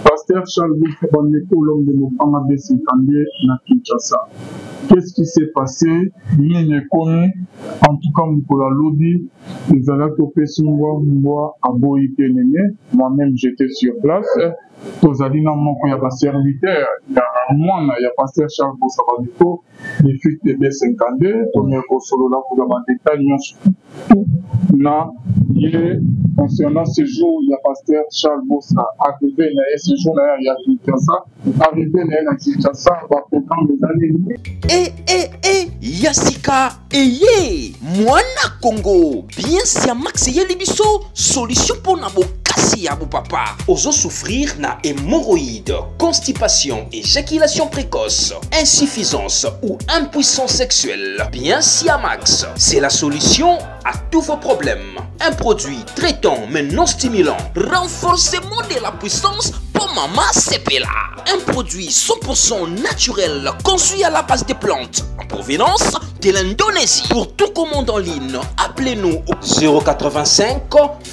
Pasteur Charles Boufa Bandeko, l'homme de Mopanga B52 na Kinshasa. Qu'est-ce qui s'est passé? Nini ekomi? En tout cas, mokolo ya lobi ezalaki opesi mbwa mbwa aboyi bien aimé. Moi-même j'étais sur place. Tozali na moko ya ba serviteur ya mwana ya Pasteur Charles Bosa Bandeko, le fils de B52. Tomeki kosolola kozwa ba détails nyonso tout na ye concernant séjour ya Pasteur Charles Bosa, arrivé na ye séjour na ye ya Kinshasa, arrivé na ye na Kinshasa, ba programme eza nini? E e e ya sika eye mwana Congo bien Siamax eyeli biso solution mpo na bokasi ya bopapa. Ozo souffrir na hémorroïde, constipation, éjaculation précoce, insuffisance ou impuissance sexuelle. Bien Siamax, c'est la solution à tous vos problèmes. Un produit traitant mais non stimulant. Renforcement de la puissance pour maman Sepela. Un produit 100% naturel conçu à la base des plantes en provenance de l'Indonésie. Pour tout commande en ligne, appelez-nous au 085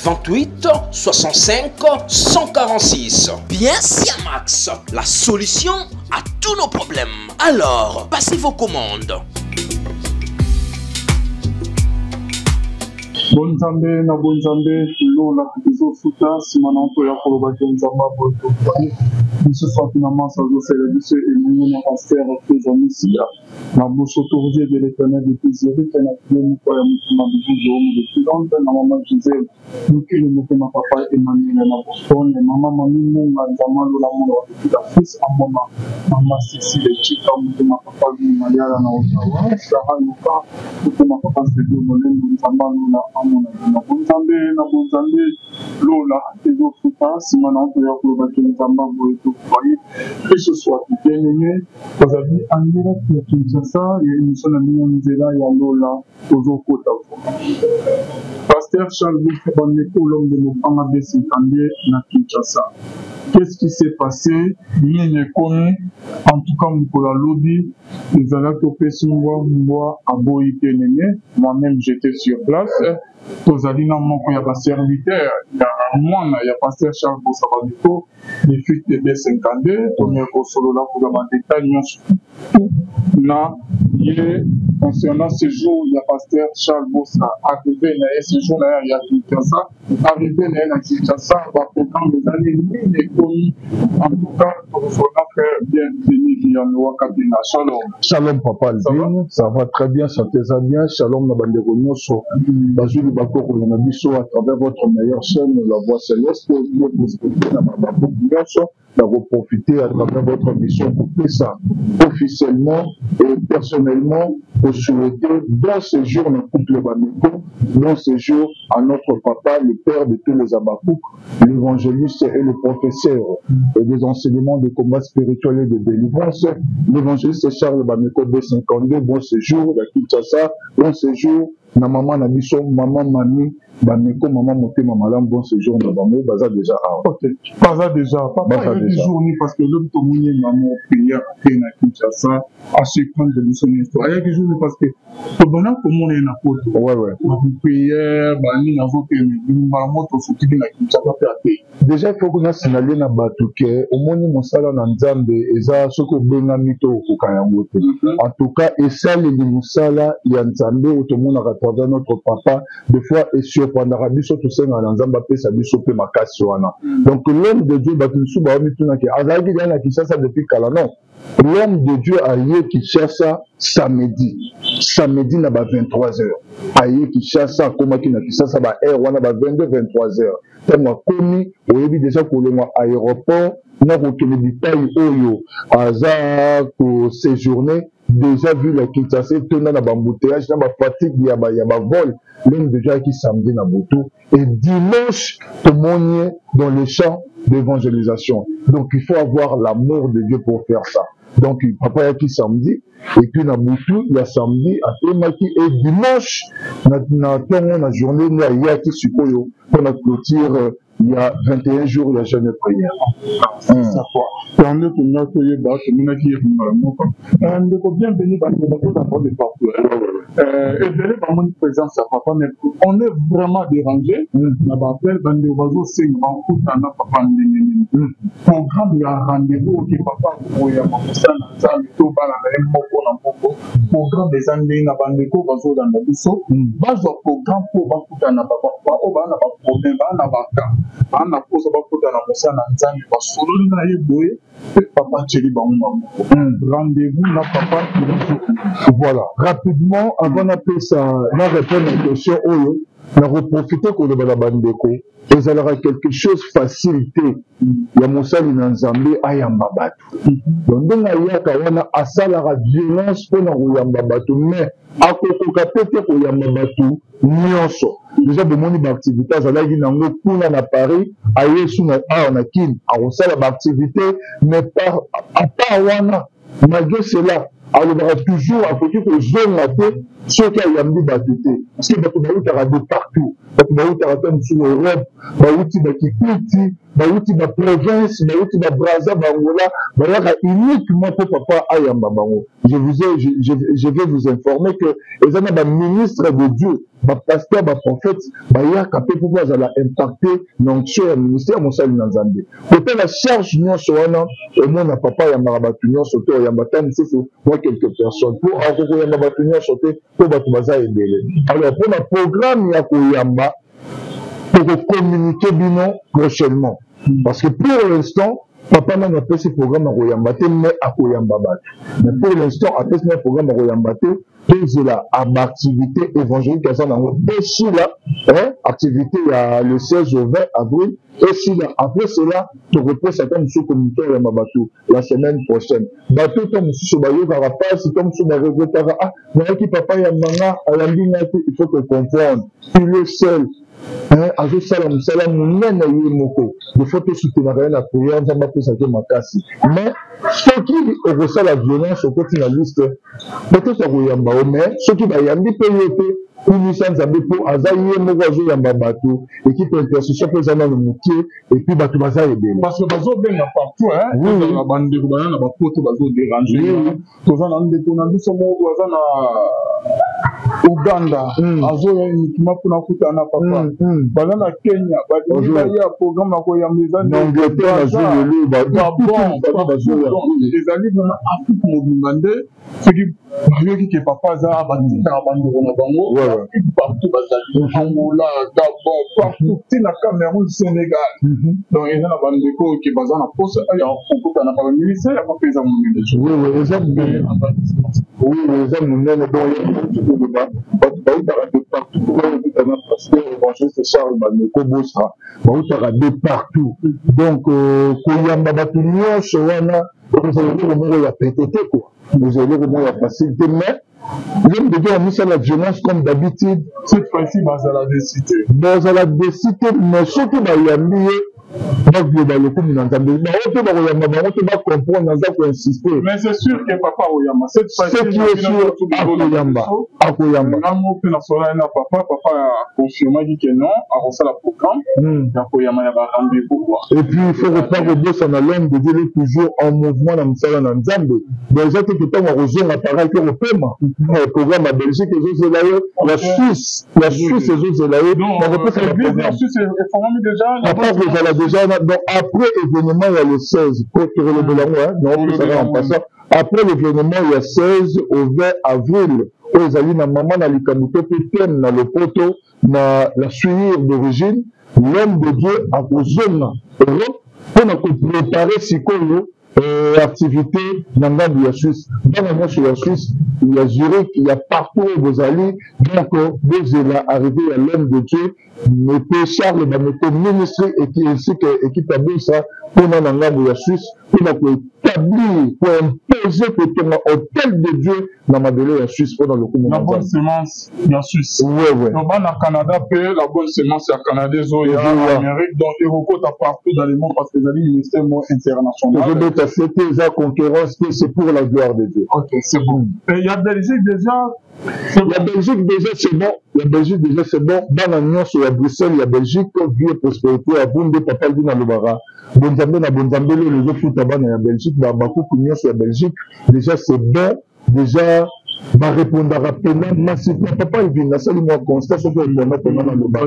28 65 146. Bien Siamax, la solution à tous nos problèmes. Alors, passez vos commandes. Bonzambe na bonzambe lola ezofuta nsima na nto ya koloba ke Nzambe aboyi tozali lisusu ati na masa azosala biso elongo na pasteur Feza Misiya na bosoto Rosier de l'Éternel depuis Zurich na pile moko ya motema Bijou Zomo depuis Londres na mama Gisèle Mokili motema papa Emmanuel na Boston mama Mami Munga Nzambe alola mona depuis la Suisse amona mama Cécile Chika motema papa Louis Mayala na Ottawa Sarah Yoka motema papa Sedo Molendo Nzambe alola amona bino bonzambe na bonzambe lola ezofuta nsima na otoya koloba ke Nzambe aboye tofoye biso soit bien aimé tozali en direct ya Kinshasa ya émission na bino nzela ya lola tozokota. Pasteur Charles Boufa Bandeko, l'homme de Mopanga B52 na Kinshasa. Qu'est-ce qui s'est passé? Nini ekomi? En tout cas, mokolo ya lobi ezalaki opesi mbwa mbwa aboyi bien aimé. Moi-même j'étais sur place. Tozali na moko ya ba serviteur ya mwana ya Pasteur Charles Bosa Bandeko, le fils de B52. Tomeki kosolola kozwa ba détails nyonso tout na ye concernant séjour ya Pasteur Charles Bosa, arrivé na ye séjour na ye ya Kinshasa, arrivé na ye na Kinshasa, ba programme eza nini, nini ekomi? En tout cas, tokozona frère Bienvenu Viyano Wakabina. Shalom. Shalom papa Alvin, ça va très bien, santé eza bien. Shalom na bandeko nyonso bazwi libaku kolanda biso à travers votre meilleure chaîne La Voix Céleste, na bababuku nyonso. Nakoprofiter à travers votre mission kopesa officiellement et personnellement kosouhaiter bon séjour na couple Bameko, bon séjour à notre papa, le père de tous les Habakkuk, l'évangéliste et le professeur et des enseignements de combat spirituel et de délivrance, l'évangéliste Charles Bameko B52, bon séjour na Kinshasa, bon séjour na mama na biso, mama Mami Bameko, mama motema malamu, bon séjour na bango, baza déjà awa. Ok, baza déjà. Papa, Baza il y a déjà. jour ni parce que l'homme tomoni maman prière pe na Kinshasa a surprendre biso nyonso. Ayaki jour ni parce que tobanda komona ye na poto. Ouais. Ba prière, ba nini azokende, mbala moto osukiki na Kinshasa pe atei. Déjà, il faut qu'on a signalé na bato ke omoni mosala na Nzambe eza soki obengami to okoka yango te. En tout cas, esaleli mosala ya Nzambe oyo tomonaka à travers notre papa, des fois esurprendaka biso, tosengaka na Nzambe apesa biso mpe makasi wana. Donc l'homme de Dieu, bato mosusu baomituna ke azalaki deja na Kinshasa depuis kala. Non, l'homme de Dieu aye Kinshasa samedi, samedi na ba 23 heures aye Kinshasa, akomaki na Kinshasa ba heure wana ba 22 23 heures. Ntango akomi, oyebi deja kolongwa aéroport na kokende bipai oyo aza koséjourner, déjà vu la Kinshasa etonda na baembouteillage na bafatigue ya ba vol. L'homme de Dieu ayaki samedi na butu et dimanche tomoni dans le champ d'évangélisation. Donc il faut avoir l'amour de Dieu pour faire ça. Donc papa ayaki samedi et puis na butu ya samedi atemaki et dimanche na ntongo na journée nde ayaki sikoyo mpona clôture. Ya 21 jours ya jeûne prière. Yango nde tolinga toyeba, tomonaki ye mbala moko. Ndeko Bienvenu, bandeko bazolanda de partout, ebele bamoni présence ya papa, mais on est vraiment dérangé na baappel. Bandeko bazosenga bakutana papa ndenge nini? Programme ya rendez-vous oke papa koyamba mosala na Nzambe to bana na ye moko na moko, programme eza ndenge na bandeko bazolanda biso bazwa programme mpo bakutana papa? Oyo baa na baproblème, baa na baka, baa na mposa bakutana mosala na Nzambe, basololi na ye boye mpe papa atieli bango maboko, rendez-vous na papa. Voilà, rapidement, avant napesa na répondre na question oyo, nakoprofite koloba na bandeko, ezalaka quelque chose facile te ya mosali na Nzambe ayamba bato. Donc ndenge ayaka wana, asalaka violence mpona koyamba bato, mais akokoka mpe te koyamba bato nyonso. Déjà bomoni baactivité azalaki nango kuna na Paris, aye su na awa na Kine, akosala baactivité, mais par à part wana, malgré cela, alobaka toujours akoki kozonga te soki ayambi bato te, parce que bato bautaka de partout. Bato bautaka ta mosusu na Europe, bauti baKikwit, bauti baprovince, bauti baBraza, baAngola, bayaka uniquement mpo papa ayamba bango. Je vais vous informer que eza na baministre de Dieu, bapasteur, baprophète, bayaka mpe mpo bazala impacté na onction ya ministère mosali na Nzambe. Kotala charge nyonso wana, omona papa ayambaka bato nyonso te. Oyamba ta mosusu mwa quelques personnes, mpo akoki koyamba bato nyonso te, mpo bato baza ebele. Alors mpona programme ya koyamba, tokocommunique bino prochainement, parce que pour l'instant papa nano apesi programme ya koyamba te, mais akoyamba bato. Mais pour l'instant apesi na programme ya koyamba te. Tozela baactivité évangélique aza nango esila, activité ya le 16 au 20 avril esila. Après cela, tokopesa ata mosusu communiqué oyamba bato la semaine prochaine. Bato to mosusu bayokaka mpasi, to mosusu baregretaka: "Ah, nayaki, papa yambanga, ayambi ngai te." Il faut que comprendre, il est seul, azosala mosala monene ye moko. Il faut tosoutenaka ye na prière, Nzambe apesaki makasi. Mais soki okosala violence, okoti na liste, peut-être akoyamba yo. Mais soki bayambi mpe ye te, kumisa Nzambe, mpo aza ye moko azoyamba bato. Équipe intercession mpe eza nano moke, et puis bato baza ebele. Parce que bazobenga partout, ezala bandeko baza na bapoto, bazodérange. Toza na ndeko na biso moko aza na Uganda, azoya uniquement mpona kutana na papa. Baza na Kenya, balingi baya. Programme ya koyamba eza? Gabon, ezali vraiment Afrique mobimba. Nde soki bayoki ke papa aza, batindaka bandeko na bango Afrique partout bazali, Angola, Gabon, partout, ntina Cameroun, Sénégal. Donc eza na bandeko oyo ke baza na posa ya kokutana papa. Ministère ya papa eza monene. Eza monene, oui, eza monene. Donc koloba bato bautaka de partout kokutana pasteur évangéliste Charles Bameko Bostra, bautaka de partout. Donc koyamba bato nyonso wana ekozala eloko moko ya pete te, quoi, ezala eloko moko ya facile te. Mais l'homme de Dieu amisala violence comme d'habitude. Cette fois-ci bazala déçus te. Bazala déçus te, mais soki bayambi ye, bakoloba lokumu na Nzambe. Bango mpe bakoyamba bango te, bacomprendre, naza koinsiste. Mais c'est sûr que papa akoyamba cette fois. Ce qui est sûr, akoyamba, akoyamba. Ngango mpe nasolaki na papa, papa aconfirmaki ke non, akosala programme ya koyamba, ya barendez-vous, quoi. Et puis il faut pas kobosana, l'homme de Dieu est toujours en mouvement na mosala na Nzambe. Donc eza te ke ntango akozonga pareil ke kopema. Programme ya Belgique ezozela ye, ya Suisse, ya Suisse ezozela ye. Bakopesa papa kozala déjà. Donc après événement ya le 16, po tokolobela yango, naopesaka en passant, après l'événement ya 16 au 20 avril oyo ezali na mama na likambo to mpe thème na lopoto na la souillure d'origine, l'homme de Dieu akozonga Europe mpona koprépare sikoyo activité na ngambu ya Suisse. Bana nyonso ya Suisse, ya Zurich, ya partout oyo bozali, donc bozela arrivé ya l'homme de Dieu mpe Charles Bameko Ministry ainsi que équipe ya Bosa mpona na ngambu ya Suisse, mpona koétablir, koimpose, kotonga autel de Dieu na mabele ya Suisse mpona lokumu. La bonne semence ya Suisse. Ouais. Donc bana Canada mpe, la bonne semence ya Canada ezoya, Amérique, donc ekokota partout dans le monde, parce que ezali ministère mo international. Tozobeta sete, eza concurrence te, c'est pour la gloire de Dieu. Ok, c'est bon. Et ya Belgique déjà. Ya Belgique déjà c'est bon, ya Belgique déjà c'est bon. Bana nyonso ya Bruxelles, ya Belgique, vie et prospérité ya vous nde papa Alvin alobaka bonzambe na bonzambe lelo ezofuta. Bana ya Belgique, bakuku nyonso ya Belgique, déjà c'est bon, déjà barépondaka mpena massivement. Papa Alvin, nasali mwa constat, soki opermettre mpena naloba,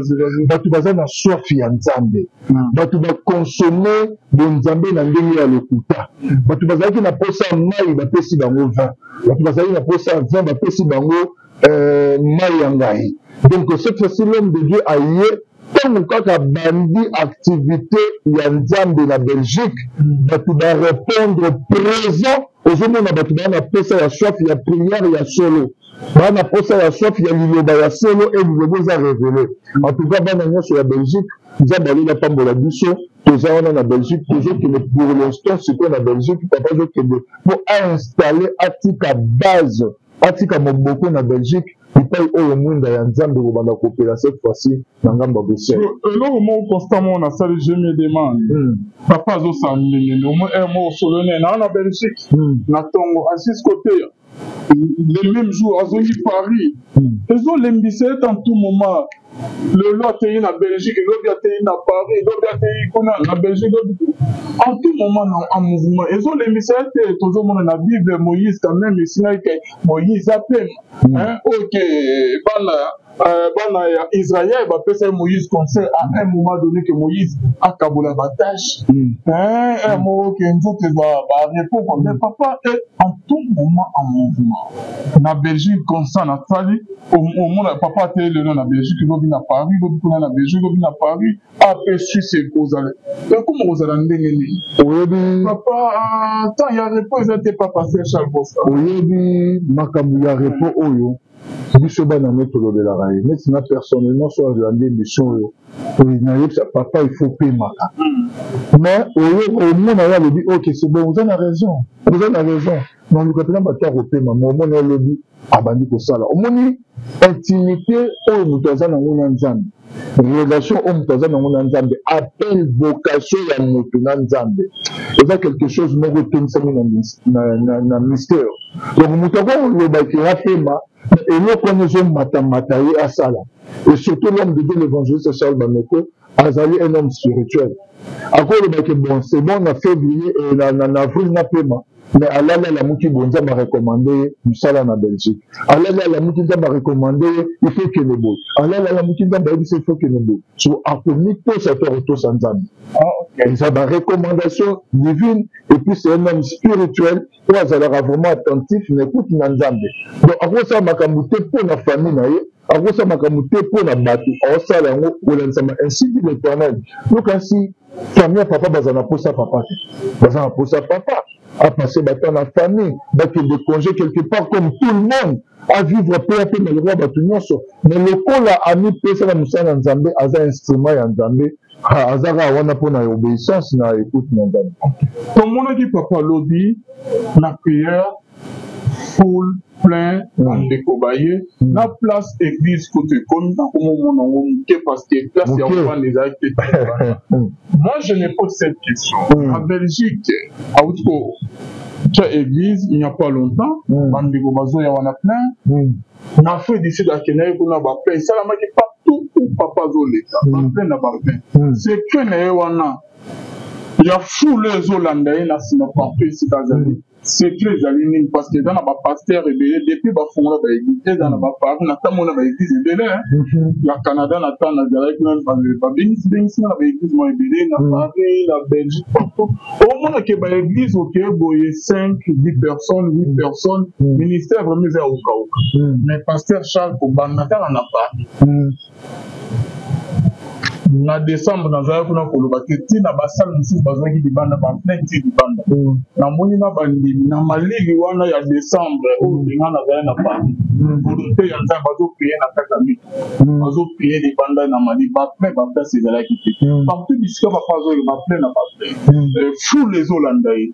bato baza na soif ya Nzambe. Bato bakonsome bonzambe na ndenge ya lokuta. Bato bazalaki na posa ya mai, bapesi bango vin. Bato bazalaki na posa ya vin, bapesi bango mai ya ngai. Donc cette fois-ci, l'homme de Dieu aye, ntango kaka bandi activité ya Nzambe na Belgique, bato barépondre présent. Ozomona bato baa na posa ya soif ya prière ya solo, baa na posa ya soif ya liloba ya solo, e liloba eza révélé. En tout cas, bana nyonso ya Belgique, Nzambe alela pambola biso. Toza wana na Belgique, tozokende pour l'instant sikoyo na Belgique. Papa azokende mpo ainstalle, atika base, atika moboko na Belgique, bipai oyo mwinda ya Nzambe kobanda kopela cette fois-ci na ngambo ya Bruxelles. Eloko moko constamment nasali, je me demande, papa azosala ndenge omoi heure moko solone naa na Belgique, na ntongo asisi koteya, le même jour azongi Paris. Ezolembisa ye en tout moment? Lelo ateyi na Belgique, lobi ateyi na Paris, lobi ateyi kuna na Belgique, lobi, en tout moment en mouvement. Ezolembisa ye te? Tozomona na Bible, Moïse quand même, esingaki ke Moïse apema. Oyo ke bana ya Israël bapesaki Moïse conseil à un moment donné que Moïse akabola batâches, un moko ke nzoto ezwa barepos quoi. Mais papa est en tout moment en mouvement na Belgique. Constant nasali, omona papa ateye lelo na Belgique, lobi na Paris, lobi kuna na Belgique, lobi na Paris, ape Suisse. Ekozala, ekoma kozala ndenge nini? Oyebi, papa, temps ya repos eza te, papa Charles Bosca? Oyebi, makambo ya repos oyo, biso bana ne tolobelaka ye. Neti nga personnellement, so azolanda émission oyo, nayebisa papa: il faut pemaka. Mais oyo omona ye alobi: «Ok, c'est bon, oza na raison, oza na raison, naluka mpena bato ya kopema.» Mais omoni, alobi abandi kosala. Omoni intimité oyo moto aza nango na Nzambe, relation oyo moto aza nango na Nzambe, appel, vocation ya moto na Nzambe, eza quelque chose moko etonisami na mystère. Donc moto akolobaki apema, eloko wana ezomatamata ye asala. Et surtout l'homme de Dieu, l'évangéliste Charles Bameko, azali un homme spirituel. Akolobaki: «Bon, c'est bon, na février, na avril napema.» Mais alali, alamuki bo, Nzambe arecommande ye mosala na Belgique. Alali, alamuki, Nzambe arecommande ye: il faut kende boye. Alali, alamuki, Nzambe ayebisa: il faut kende boye. So akomi tosa to akotosa Nzambe. Eza barecommandation divine. Et puis c'est un homme spirituel oyo azalaka vraiment attentif na écoute na Nzambe. Donc akosala makambo te mpo na famille na ye, akosala makambo te mpo na bato, aosala yango kolandisama ainsi dit l'Éternel. Yokansi famille ya papa baza na posa papa te, baza na posa papa apasser batemps na famille, bakende congé quelque part comme tout le monde, avivre mpe apema lokola bato nyonso. Mais lokola amipesa na mosala na Nzambe, aza instrument ya Nzambe, aza kaka wana mpona obéissance na écoute na Nzambe. Tomonaki papa alobi na prière, full plein, bandeko baye na place. Église kutu ekomi, nakomomona yango moke parce que place ya kovanda ezalaki te. Moi, je me pose cette question: en Belgique, awuti kotia église il n'y a pas longtemps, bandeko bazoya wana plein. Na Afrique du Sud, akendaki kuna, baplein esalamaki partout où papa azoleka, baplein na baplein. Secret na ye wana ya foule ezolanda ye na nsima partout esika azali, secret ezali nini? Parce que eza na bapasteur ebele depuis bafongola baéglise, eza na baparis, na ntango na baéglise ebele ya Canada. Na ntango nazalaki, babengisi nga na baéglise mwa ebele na Paris, na Belgique, partout. Omonake baéglise okeye boye, 5, 10 personnes, 8 personnes, ministère vraiment eza ya okauka. Mais pasteur Charles, kobanda kaka na Paris na décembre, nazalaki kuna koloba te, ntina basale mosusu bazwaki libanda, baplein ti libanda. Namoni na bandimi na malili wana ya décembre oyo ndenga nazali na Paris, volonté ya Nzambe, bazoprier na kati ya mito, bazoprier libanda na malili, baplein, baplace ezalaki te. Partout bisika papa azoyo, baplein na baplein, foule ezolanda ye.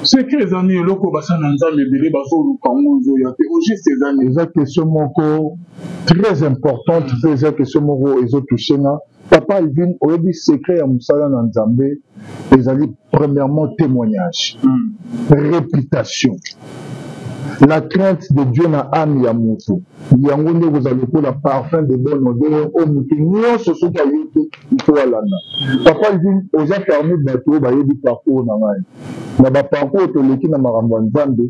Secret eza nini? Eloko basala na Nzambe ebele bazoluka yango, ezoya te. Au juste eza nini? Eza question moko très importante mpe eza question moko ezotouche nga. Papa Alvin, oyebi, secret ya mosala na Nzambe ezali premièrement témoignage, réputation. La crainte de Dieu na âme ya moto, yango nde ekozala lokola parfum de bonne odeur oyo moto nyonso soki ayoki, il faut alanda. Papa Alvin, oza parmi bato oyo bayebi parcours na ngai. Na ba parcours toleki na makambo ya Nzambe,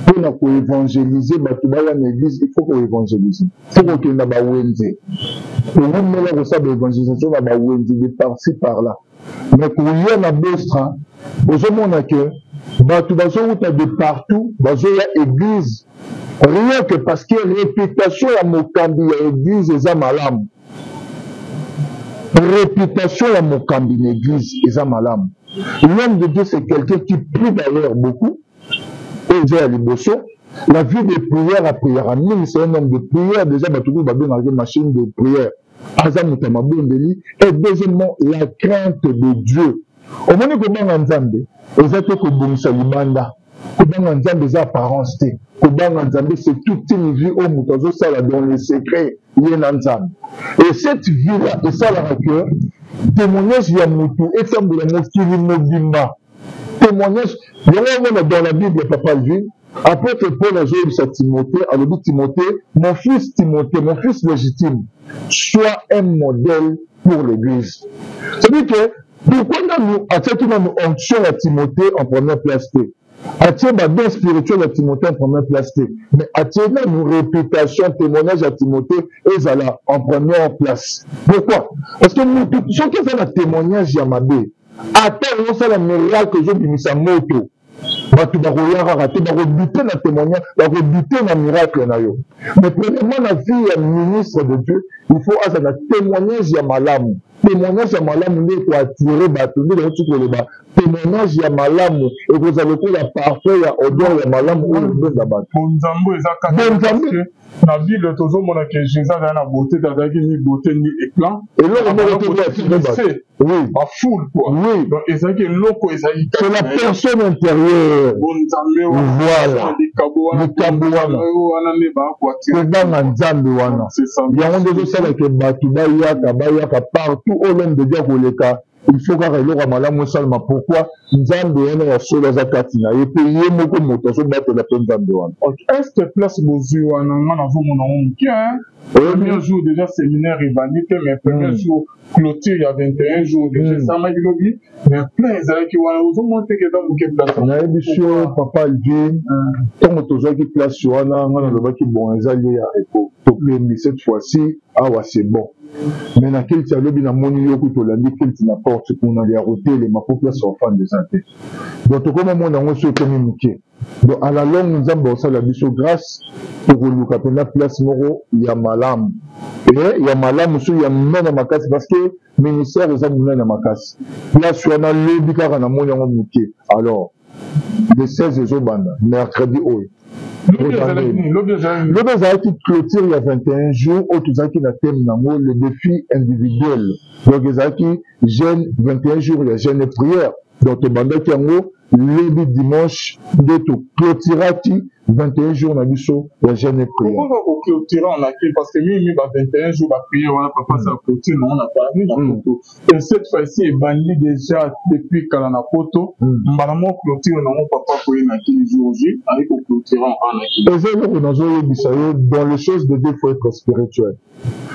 mpo na koevangelize bato baya na église, il faut koevangelize, faut kokende na bawenze, kowumela kosala baevangelisation na bawenze de par-ci par-là. Mais koya na Bostra, ozomona ke bato bazowuta de partout, bazoya église rien que parce que réputation ya mokambi ya église eza malamu. Réputation ya mokambi na église eza malamu. L'homme de Dieu, c'est quelqu'un qui prie d'ailleurs beaucoup. Oyo eza ya liboso, la vie de prière. Aprière mingi, c'est un homme de prière. Déjà bato kutu babengaka machine de prière, aza moto ya mabondeli. Et deuxièmement, la crainte de Dieu. Omoni, kobanga Nzambe eza te kobongisa libanda. Kobanga Nzambe eza apparence te. Kobanga Nzambe, c'est toute une vie oyo moto azosala dans le secret, ye na Nzambe. Et cette vie là esalaka que témoignage ya motu etambola mokili mobimba. Témoignage yango omona dans la Bible, papa Alvin, apôtre Paul azoyebisa Timothée, alobi: «Timothée, mon fils, Timothée, mon fils légitime, sois un modèle pour l'église.» C'est-à-dire que pourquoi nanu atiaki nanu onction ya Timothée en première place te, atie badon spirituel ya Timothée en première place te, mais atie nanu réputation, témoignage ya Timothée ezala en première place? Pourquoi? Parce que mutu soki eza na témoignage ya mabe, ata ozosala miracle, ozobimisa moto, bato bakoya kaka te, bakodouter na témoignage, bakodouter na miracle na yo. Mais premièrement, na vie ya ministre de Dieu, il faut aza na témoignage ya malamu. Témoignage ya malamu nde ekoattirer bato. Nde nauti koloba, témoignage ya malamu ekozala lokola parfum ya odeur ya malamu oyo ebenda bato. Bonzambe eza kaka na Bible. Tozomona ke Jésus azali na beauté te, azalaki ni beauté ni éclat. Eloko moko te attirer bato, oui. Bafoule quoi. Donc ezalaki eloko ezalaki C'est la personne intérieure. Bonzambe. Voilà, likambo wana. Wana nde bakoattirer. Kobanga Nzambe wana, yango nde ezosalaka bato bayaka, bayaka partout oyo l'homme de Dieu akoleka. Il faut kaka eloko ya malamu esalema. Pourquoi? Nzambe wana ya solo aza kati na ye, mpe ye moko moto azobatela mpe Nzambe wana. Est ce que place bozwi wana, nga nazomona ngo moke? Premier jour déjà séminaire ebandi te, mais premier jour clôture ya 21 jours déjà esalamaki lobi, mais plein ezalaki wana. Ozomona teke eza moke place. Nayebi so, papa Alvin, ntango tozwaki place wana, nga nalobaki: «Bon, eza lieu ya repos, topembi cette fois-ci awa, c'est bon.» Mais na kelti alobi, namoni yo kutu olandi kelti na porte kuna ya kotelema mpo place ofanda eza te. Donc tokoma mona yango so ekomi moke. Donc à la longue, Nzambe akosala biso grâce, tokoluka mpenza place moko ya malamu, e ya malamu so ya monene makasi, parce que ministère eza monene makasi. Place wana lobi kaka namoni yango moke. Alors le 16 ezobanda mercredi oyo. Lobi ezalaki clôture ya 21 jours oyo tozalaki na thème nango «Le défi individuel». Donc ezalaki jeûne, 21 jours ya jeûne et prière. Donc tobandaki yango lobi dimanche, nde toclôturaki 21 jours na biso ya jeûne et prière. Pourquoi koclôturer en accueil? Parce que mingi ba 21 jours baprière wana, papa, sa clôture nango na Paris, na poto. Et cette fois-ci ebandi déjà depuis kala na poto. Mbala moko clôture nango, papa koye na kili jour J ayi koclôturer en accueil. Eza eloko nazoyebisa yo: dans les choses de Dieu, faut être spirituel.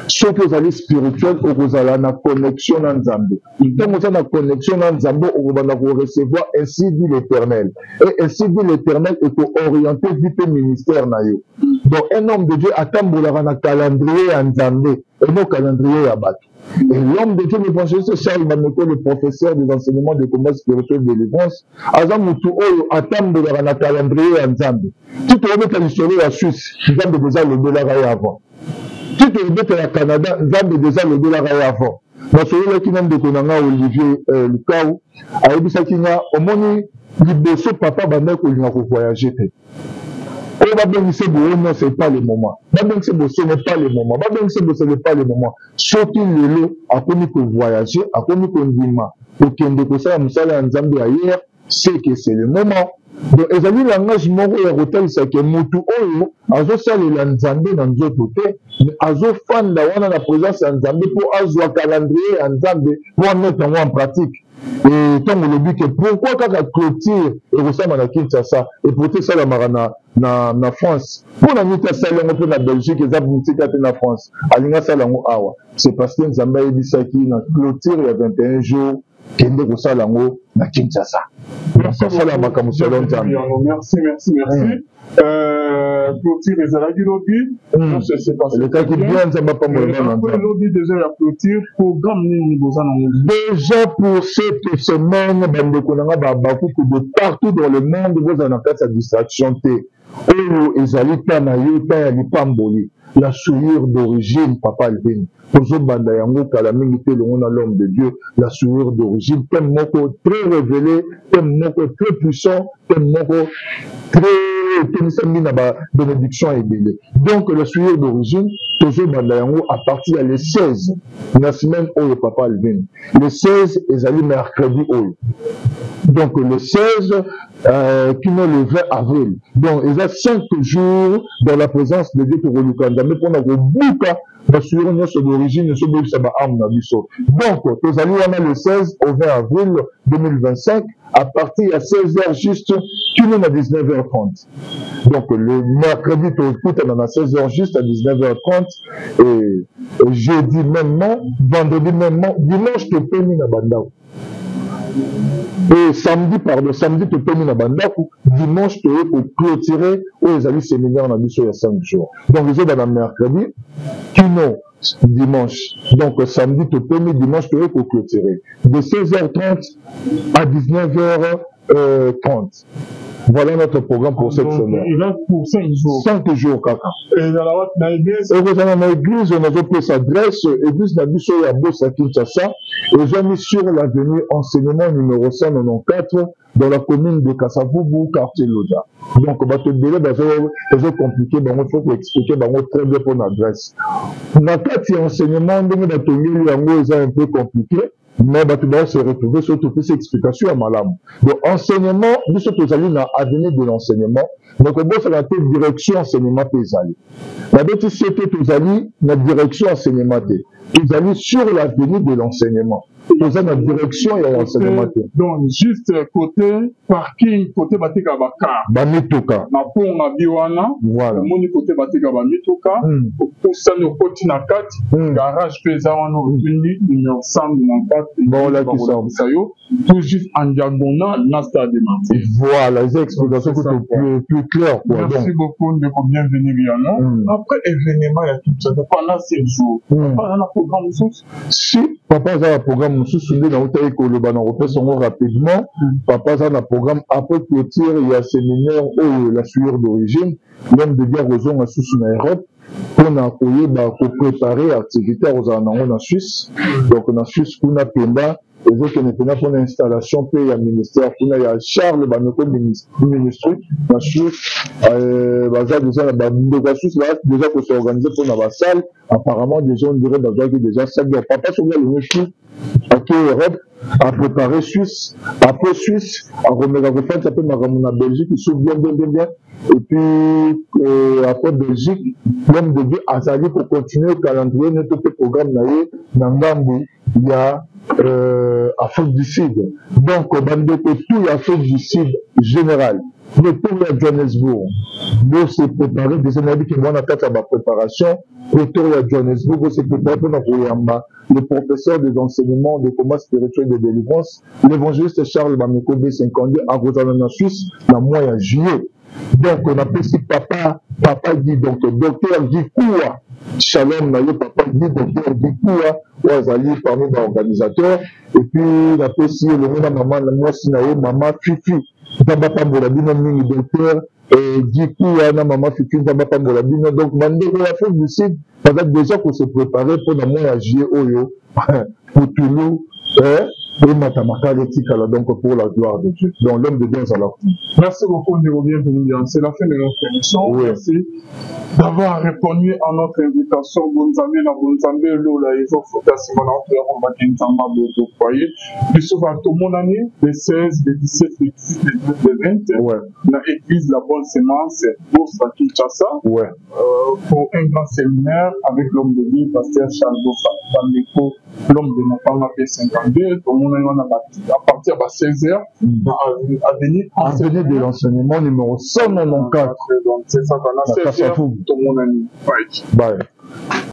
Soki ozali spirituel, okozala na connexion na Nzambe. Ntango oza na connexion na Nzambe, okobanda korecevoir «ainsi dit l'Éternel», et «ainsi dit l'Éternel» ekoorienter vie mpe ministère na yo. Donc un homme de Dieu atambolaka na calendrier ya Nzambe eno calendrier ya bato. Et l'homme de Dieu, l'évangéliste Charles Bameko, le professeur des enseignements de combat spirituel de délivrance, aza mutu oyo atambolaka na calendrier ya Nzambe. Ti toyebeta lisolo ya Suisse, Nzambe déjà alobelaka ye avant. Ti toyebeta ya Canada, Nzambe déjà alobelaka ye avant. Nasololaki na ndeko na nga Olivier Lukau, ayebisaki nga: «Omoni, liboso papa bandaki kolinga kovoyage te. Oyo babengisi boye, non, c'est pas le moment. Babengisi boye, ce n'est pas le moment. Babengisi boye, ce n'est pas le moment.» Soki lelo akomi kovoyage, akomi kondima kokende kosala mosala ya Nzambe ailleurs, c'est que c'est le moment. Donc ezali langage moko ya kotalisa ke motu oyo azosalela Nzambe na nzoto te, mais azofanda wana na présence ya Nzambe mpo azwa calendrier ya Nzambe mpo amettre yango en pratique. E Ntango olobi ke pourquoi kaka clôture ekosalama na Kinshasa et pourtant esalamaka na France, mpo na nini te asali yango mpe na Belgique? Eza mosika te na France, alingi asala yango awa. C'est parce que Nzambe ayebisaki na clôture ya 21 jours, kende kosala yango na Kinshasa. Asala makambo selon Nzambe. Merci, merci, merci. Clôture ezalaki lobi. Elekaki bien, Nzambe apambola bana. Nzambe. Lobi déjà ya clôture, programme nini boza nango déjà pour cette semaine? Bandeko na nga babakuku de partout dans le monde, bozala na kati ya distraction te. Oyo ezali ta na yo, ta ya lipamboli, la souillure d'origine. Papa Alvin, tozobanda yango kala mingi te elongo na l'homme de Dieu. La souillure d'origine, thème moko très révélé, thème moko très puissant, thème moko très etonisami na babénédiction ebele. Donc la souillure d'origine, tozobanda yango à partir ya le 16 na semaine oyo. Papa Alvin, le 16 ezali mercredi oyo. Donc le 16 kino le 20 avril, donc eza 5 jours dans la présence de Dieu. Tokoluka Nzambe mpona kobuka basouillure nyonso d'origine, nyonso boyebisa baarme na biso. Donc tozali wana le 16 au 20 avril 2025, à partir ya 16 heures juste kino na 19h30. Donc le mercredi tokutana na 16 heures juste à 19h30, et jeudi mêmement, vendredi mêmement, dimanche topemi na bandako, et samedi, pardon, samedi topemi na bandako, dimanche toye koclôturer oyo ezali séminaire na biso ya 5 jours. Donc ezobanda mercredi kino dimanche. Donc samedi topemi, dimanche toye koclôturer de 16h30 à 19h30. Voilà notre programme pour cette semaine. Il va pour 5 jours. 5 jours kaka. Ezala na église? Ekozala na église. Nazopesa adresse église na biso ya Bosa Kinshasa, ezwami sur l'avenue Enseignement numéro 194, dans la commune de Kasavubu, quartier Loja. Donc bato ebele ezocompliquer bango, il faut koexpliquer bango très bien mpona adresse. Na kati ya Enseignement, ndenge batongeli yango eza un peu compliqué, mais bato bao se retrouver soki topesi explication ya malamu. Donc Enseignement, biso tozali na avenue de l'Enseignement, mais kobosana te, direction Enseignement mpe ezali. Nabeti se te, tozali na direction Enseignement te, tozali sur l'avenue de l'Enseignement, toza na direction ya Enseignement te. Donc juste côté parking, côté bateka bacar. Bamituka. Na ponga bi wana. Voilà. Omoni côté bateka bamituka, opusani, okoti na kati, garage mpe eza wana, otuni numéro 194. Baolakisa yo tout juste en diagonale na stade de Martyr. Voilà, eza explication kutu plus clair quoi. Merci beaucoup, ndeko Bienvenu Yano. Après événement ya Kinshasa pendant 7 jours, papa na programme mosusu? Si, papa aza na programme mosusu. Nde nautaki koloba, na kopesa yango rapidement. Papa aza na programme après clôture ya séminaire oyo, la souillure d'origine. L'homme de Dieu akozonga susu na Europe mpona koyeba kopréparer activité akozala nango na Suisse. Donc na Suisse kuna mpenza ezokende mpenza mpona installation mpe ya ministère kuna ya Charles Bameko Ministry na Suisse. Baza déjà na bandeko ya Suisse, baza déjà kos'organiser mpona basale. Apparemment déjà, on dirait bazwaki déjà salle. Donc papa soki alongi Suisse, ake Europe, apréparé Suisse, après Suisse akomeka kofandisa mpe makambo na Belgique iso bien, bien, bien, bien. Et puis après Belgique, l'homme de Dieu azali kocontinue calendrier ne to mpe programme na ye na ngambu ya Afrique du Sud. Donc bandeko tout ya Afrique du Sud général, retour ya Johannesburg, bose préparer déjà. Nayebi ke mwana kati ya bapréparation. Retour ya Johannesburg, bose préparer mpona koyamba le professeur des enseignements de combat spirituel de délivrance, l'évangéliste Charles Bameko B52, akozala na Suisse na mois ya juillet. Donc napesi papa Guy, donc docteur Guy Kuwa, shalom na yo papa Guy, docteur Guy Kuwa, oyo azali parmi baorganisateur. Et puis napesi elongo na mama na mwasi na ye, mama Fifi, Nzambe apambola bino mingi. Docteur Guy Kuwa na mama Fifi, Nzambe apambola bino. Donc bandeko ya Afrique du Sud baza déjà kose préparer mpona mois ya juillet oyo, putulu emata, makala etikala, donc pour la gloire de Dieu. Donc l'homme de Dieu azala kuna. Merci beaucoup, ndeko Bienvenu. C'est la fin de notre émission. Merci d'avoir répondu à notre invitation. Bonzambe na bonzambe, lola ezofuta. Nsima na otoya kombaki Nzambe boto foyer biso tomonani le 16, le 17, le 18, le 19, le 20 na église La Bonne Semence, Bourse à Kinshasa, pour un grand séminaire avec l'homme de Dieu, pasteur Charles Bofa. Bandeko, l'homme de Mopanga pe 52, tomonani wana à partir ya ba 16 heures na avenue Avenue de l'enseignement numéro 194. Donc c'est ça, na Na 16 heures Kasavubu. tomonani. Bye. Bye.